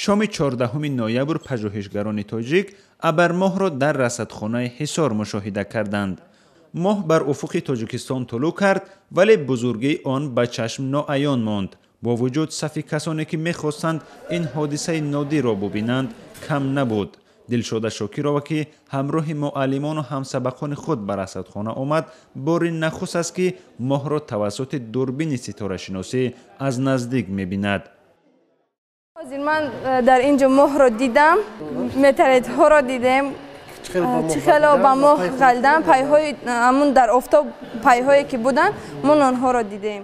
Шоми 14 ноябр пажӯҳишгарони тоҷик абармоҳро дар расадхонаи Ҳисор мушоҳида карданд. Моҳ бар уфуқи Тоҷикистон тулӯъ кард, вале бузургии он ба чашм ноаён монд. Бо вуҷуд сафи касоне ки мехостанд ин ҳодисаи нодирро бубинанд, кам набуд. Дилшода Шокирова, ки ҳамроҳи муаллимону ҳамсабақони худ ба расадхона омад, бори нахуст аст, ки моҳро тавассути дурбини ситорашиносӣ аз наздик мебинад. Ҳозир ман дар ин ҷо моҳро дидам, метеоритҳоро дидем, чӣ хело ба моҳ ғалдан, пайҳои ҳамун дар офтоб пайҳое ки буданд, мо онҳоро дидем.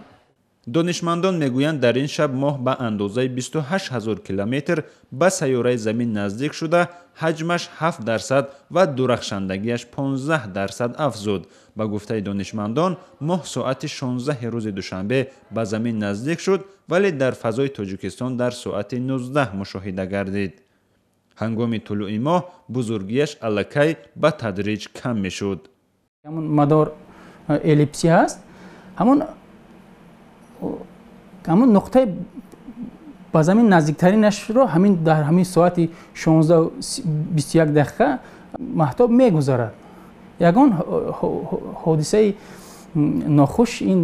Донишмандон мегӯянд, дар ин шаб моҳ ба андозаи 28 ҳазор километр ба сайёраи Замин наздик шуда, ҳаҷмаш 7% ва дурахшандагиаш 15% афзуд. Ба гуфтаи донишмандон, моҳ соати 16 рӯзи душанбе ба Замин наздик шуд, вале дар фазои Тоҷикистон дар соати 19 мушоҳида гардид. Ҳангоми тулӯи моҳ бузургиаш аллакай ба тадриҷ кам мешуд. Ҳамун мадор эллипсӣ ҳаст, ҳамун нуқтаи ба замин наздиктаринашро ҳамин дар ҳамин соати 16:21 дақиқа маҳтоб мегузарад. Ягон ҳодисаи нохуш ин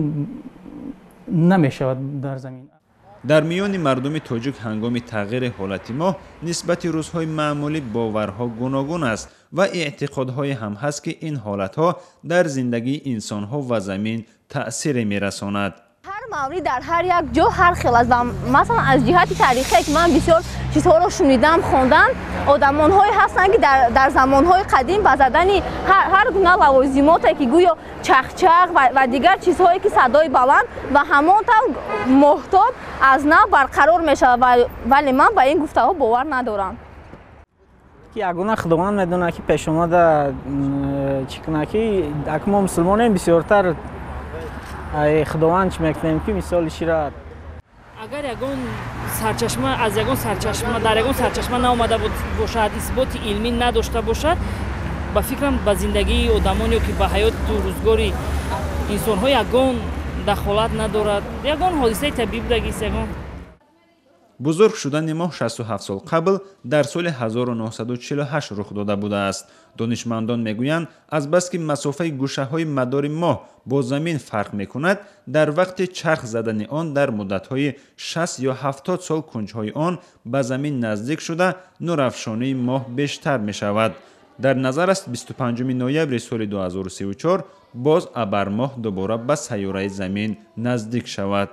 намешавад дар замин. Дар миёни мардуми тоҷик ҳангоми тағйири ҳолати моҳ нисбати рӯзҳои маъмулӣ боварҳо гуногун аст ва эътиқодҳое ҳам ҳаст, ки ин ҳолатҳо дар зиндагии инсонҳо ва замин таъсире мерасонад. Ҳар маврид дар ҳар як ҷо ҳар хел аст ва масалан аз ҷиҳати таърихие, ки ман бисёр чизҳоро шунидам, хондам, одамонҳое ҳастанд, ки дар замонҳои қадим ба задани ҳар гуна лавозимоте, ки гӯё чахчах ва дигар чизҳое, ки садои баланд, ва ҳамон тавр моҳтоб аз нав барқарор мешавад, вале ман ба ин гуфтаҳо бовар надорам. Ки ягона Худованд медонад, ки пешомада чӣ кунад, ки ак мо мусулмонем, бисёртар Худованд чӣ мекунем, ки мисоли шира. Агар ягон сарчашма аз ягон сарчашма дар ягон сарчашма наомада бошад, исботи илмӣ надошта бошад, ба фикрам, ба зиндагии одамон ё ки ба ҳаёту рӯзгори инсонҳо ягон дахолат надорад. Ягон ҳодисаи табиӣ будагист, ягон. Бузург шудани моҳ 67 сол қабл дар соли 1948 рух дода будааст. Донишмандон мегӯянд, азбаски масофаи гӯшаҳои мадори моҳ бо замин фарқ мекунад, дар вақти чарх задани он дар муддатҳои 60 ё 70 сол кунҷҳои он ба замин наздик шуда, нурафшонии моҳ бештар мешавад. Дар назар аст, 25 ноябри соли 2034 боз абармоҳ дубора ба сайёраи Замин наздик шавад.